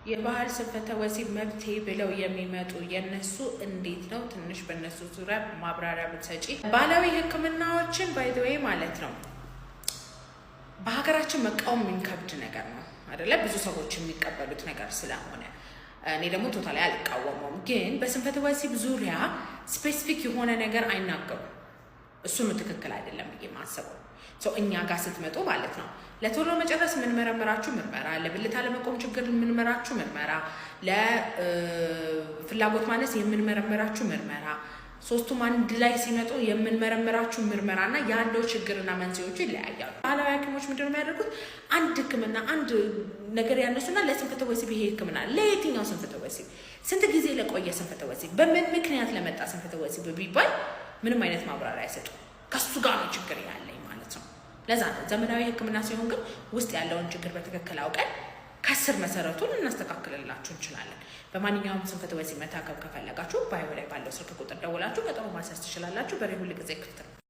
የባህል ስንፈተ ወሲብ መብቴ ብለው የሚመጡ የነሱ እንዴት ነው? ትንሽ በእነሱ ዙሪያ ማብራሪያ ብትሰጪ። ባህላዊ ሕክምናዎችን by the way ማለት ነው በሀገራችን መቃወም የሚከብድ ነገር ነው አይደለ? ብዙ ሰዎች የሚቀበሉት ነገር ስለሆነ እኔ ደግሞ totally አልቃወመውም። ግን በስንፈተ ወሲብ ዙሪያ specific የሆነ ነገር አይናገሩም። እሱም ትክክል አይደለም ብዬ ማስበው። So እኛ ጋር ስትመጡ ማለት ነው ለቶሎ መጨረስ የምንመረምራችሁ ምርመራ፣ ለብልት አለመቆም ችግር የምንመራችሁ ምርመራ፣ ለፍላጎት ማነስ የምንመረምራችሁ ምርመራ፣ ሶስቱም አንድ ላይ ሲመጡ የምንመረምራችሁ ምርመራ እና ያለው ችግርና መንስኤዎቹ ይለያያሉ። ባህላዊ ሐኪሞች ምንድነው የሚያደርጉት? አንድ ሕክምና አንድ ነገር ያነሱና ለስንፈተ ወሲብ ይሄ ሕክምና ለየትኛው ስንፈተ ወሲብ፣ ስንት ጊዜ ለቆየ ስንፈተ ወሲብ፣ በምን ምክንያት ለመጣ ስንፈተ ወሲብ ቢባል ምንም አይነት ማብራሪያ አይሰጡም። ከሱ ጋር ነው ችግር ያለኝ ማለት ነው። ለዛ ነው ዘመናዊ ሕክምና ሲሆን ግን ውስጥ ያለውን ችግር በትክክል አውቀን ከስር መሰረቱን ልናስተካክልላችሁ እንችላለን። በማንኛውም ስንፈተ ወሲብ መታከም ከፈለጋችሁ bio ላይ ባለው ስልክ ቁጥር ደውላችሁ ቀጠሮ ማስያዝ ትችላላችሁ። በሬ ሁል ጊዜ ክፍት ነው።